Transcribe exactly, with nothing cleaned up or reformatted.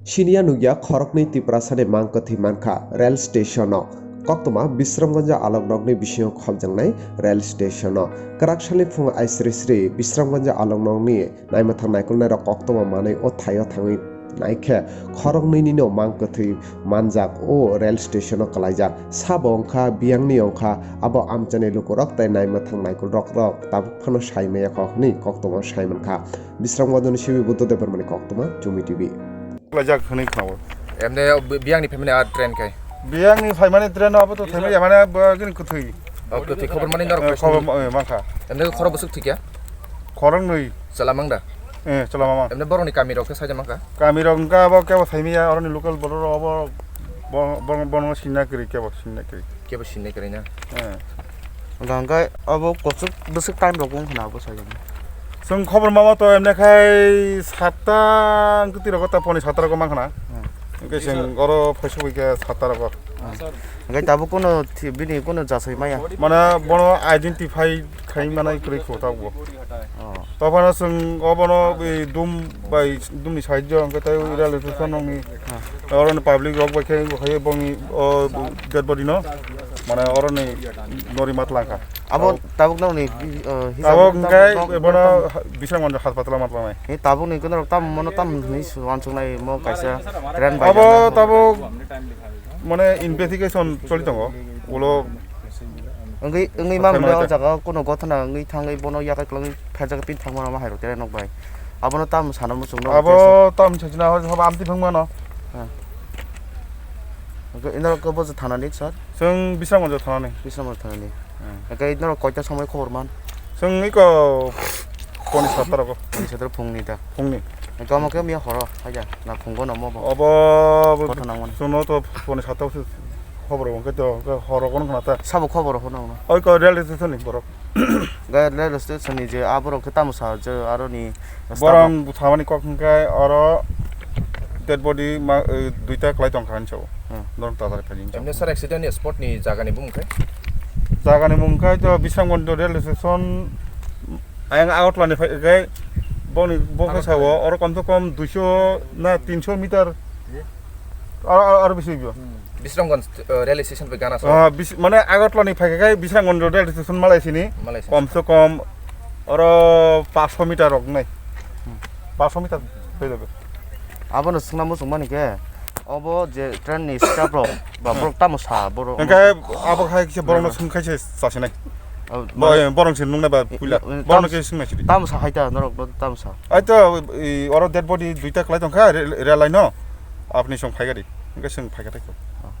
Siniya nukya khoroknwi Tiprasani mang kwthwi mankha rail station-o. Koktwma Bisramganjo aloknokni bisingo khopjaknai rail station-o. Kwrak salni phung aisri sri Bisramganjo aloknokni naimwthang naikolnairok koktwma manwi o thaio thangwi naikhe khoroknwinino mang kwthwi manjak o rail station-o kwlaijak. Sabo wngkha, biyangni wngkha, abo amchaini lukurok tei naimwthang naikolrok rok tabuk phano saimaya kho hwnwi koktwma saimankha. Bisramganjoni sibi Buddha Debbarmani koktwma, Chumi T V. Kwlaijak hwnwi khnao. Emne bi-, biyangni phaimani a train kai? Biyangni phaimani train abo to thaimani mane bo gini kwthwi. O, kwthwi khobor mani norok Eh, khobor ma-, eh, mankha. Emne khoro bwswk thikya? Khoroknwi. Chwla mangda? Eh, chwla mama. Emne borokni kamirok khe saida mankha? Kamirok wngkha abo kebo thaimaya, oroni local borok rok abo bo-, bo-, bono sinna kwrwi, kebo sinna kwrwi. Kebo sinna kwrwi na? Eh. Hwnka hwnkhe abo kwchwk bwswk time rok wng khna abo saida. Chwng khobor mama to emne khai satta wngtwi rok ta poni satta rok mang khna. Hmm. Hwnkhe chwng oro phaisugwi khe satta rok. Hmm. Hwnkhe tabuk kuno thi-, bini kuno jasai maya. Mana bono identify khai manai kwrwi kho tabuk bo. Oh. Tophano chwng obono bai dum bai dumni side o hwnkhe tei railway station nokni Hmm. Oro ni public rok bai khe bo khai bongni o dead body no mane oro ni nori mat langkha. Abo tabuk no ni, uh, hisab Tabuk tabuk hwnkhe no bono no tam- Bisramganj hospital o mat langnai. He tabuk ni kono rok tam mono tam ni wansuk nai mo kaisa trend bai Abo jana. Tabuk mane investigation choli tongo. Ulo Wngwi, wngwi Athai mamre o manai jaga o kuno gothana wngwi thangwi bono yakai kwlangwi phaijak pin thangmano ma hairok tere nok bai. Abono tamo sana muchung no Abo tamo sajina hor haba amti phang mano. Ino ko bojo thana ni sir. Chwng Bisramganj thana ni. Bisramganj thana ni. Hmm. Eke ino koita somoi khobor man. Chwng iko poni satta rogo. Poni satta phung ni da. Phung ni. Eke omo ke miya horo haja na phungo no mo bo. Obo Kothana ngoni. Chwngno to poni satta Khobor bo hwnkhe to, hwnkhe horo kono khna ta. Sabo khobor hono hwno. Oi ko railway station ni borok. Ga railway station ni je aborok khe tamo sa je aro ni Borok thamani kok hwnkhe oro dead body ma, eh, duita kwlai tongkha hinwi sao. Hmm. Norok ta ta kha hinwi sao. Emne sir accident ni spot ni jaga ni bumung khe? Jaga ni mung khe to Bisramganj railway station ayang Agartala ni phai khe boni bo khe sao oro kom se kom duiso na tinso meter. Aro, aro, aro bisi bo. Hmm. Bisramganj, uh, railway station bai gana Ah, so. Bis-, mane Agartala ni phaikha khai Bisramganj railway station malai sini. Malai sini. Kom se kom oro paanch meter rok nai. Hmm. Paanch meter pailabe. Abono swngna muchung mani khe, obo je train ni staff rok, ba borok tamo sa, borok Hingkhe abo khai khe borokno Hmm. swng khai se chasinai. Oh, Bo-, mane- borok se nungna ba Eh, puila. eh, Borokno tam-, khe swngna sidi. Tamo sa hai ta, norok no tamo sa. Ai to, i, oro dead body duita kwlai tongkha, re-, rail line no. Apni song phaigadi. Hingkhe swng phaikha tei ko. Oh.